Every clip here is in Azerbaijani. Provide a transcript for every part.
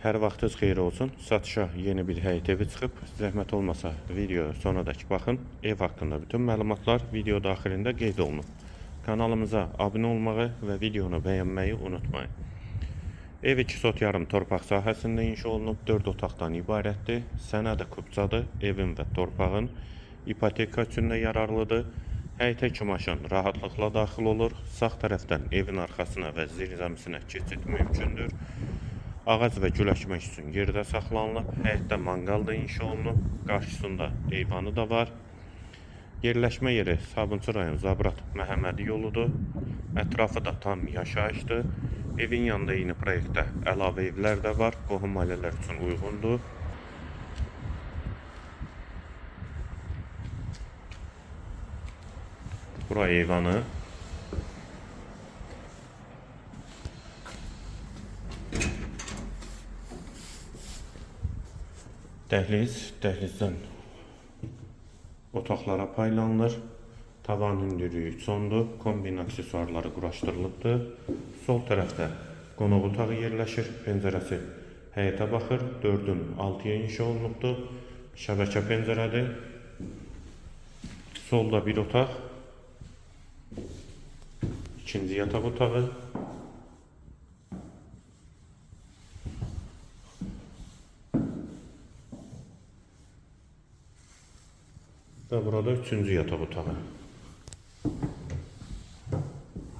Hər vaxtınız xeyir olsun. Satışa yeni bir həyət evi çıxıb. Zəhmət olmasa video sonradakı baxın. Ev haqqında bütün məlumatlar video daxilində qeyd olunub. Kanalımıza abunə olmağı və videonu bəyənməyi unutmayın. Ev 2 sot yarım torpaq sahəsində inşa olunub, 4 otaqdan ibarətdir. Sənədi kupçadır, evin və torpağın ipoteka üçün də yararlıdır. Həyətə iki maşın rahatlıqla daxil olur. Sağ tərəfdən evin arxasına və zirzəmisinə keçid mümkündür. Ağac və gül əkmək üçün yerdə saxlanılıb. Həyətdə manqal da inşa olunub. Qarşısında eyvanı da var. Yerləşmə yeri Sabunçu rayon Zabrat Məhəmmədi yoludur. Ətrafı da tam yaşayışdır. Evin yanında eyni proyektdə əlavə evlər də var. Qohum ailələr üçün uyğundur. Bura eyvanı. Dəhliz, dəhlizdən otaqlara paylanılır. Tavan hündürlüyü 3,10-dur. Kombin aksesuarları quraşdırılıbdır. Sol tərəfdə qonaq otağı yerləşir. Pəncərəsi həyətə baxır. 4-ün 6-ya inşa olunubdur. Şəbəkə pəncərədir. Solda bir otaq. İkinci yataq otağı. Və burada üçüncü yataq otağı.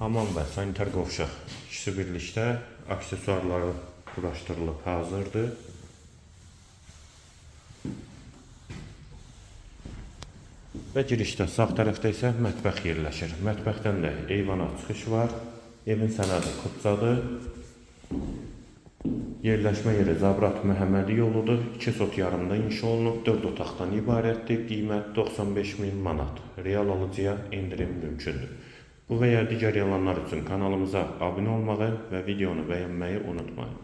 Hamam və sanitar qovşaq ikisi birlikdə aksesuarları quraşdırılıb hazırdır. Və girişdə sağ tərəfdə isə mətbəx yerləşir. Mətbəxdən də eyvana çıxış var. Evin sənədi kupçadır. Yerləşmə yeri Zabrat Məhəmmədi yoludur. 2 sot yarımda inşa olunub, 4 otaqdan ibarətdir. Qiymət 95 min manat. Real alıcıya endirim mümkündür. Bu və ya digər elanlar üçün kanalımıza abunə olmağı və videonu bəyənməyi unutmayın.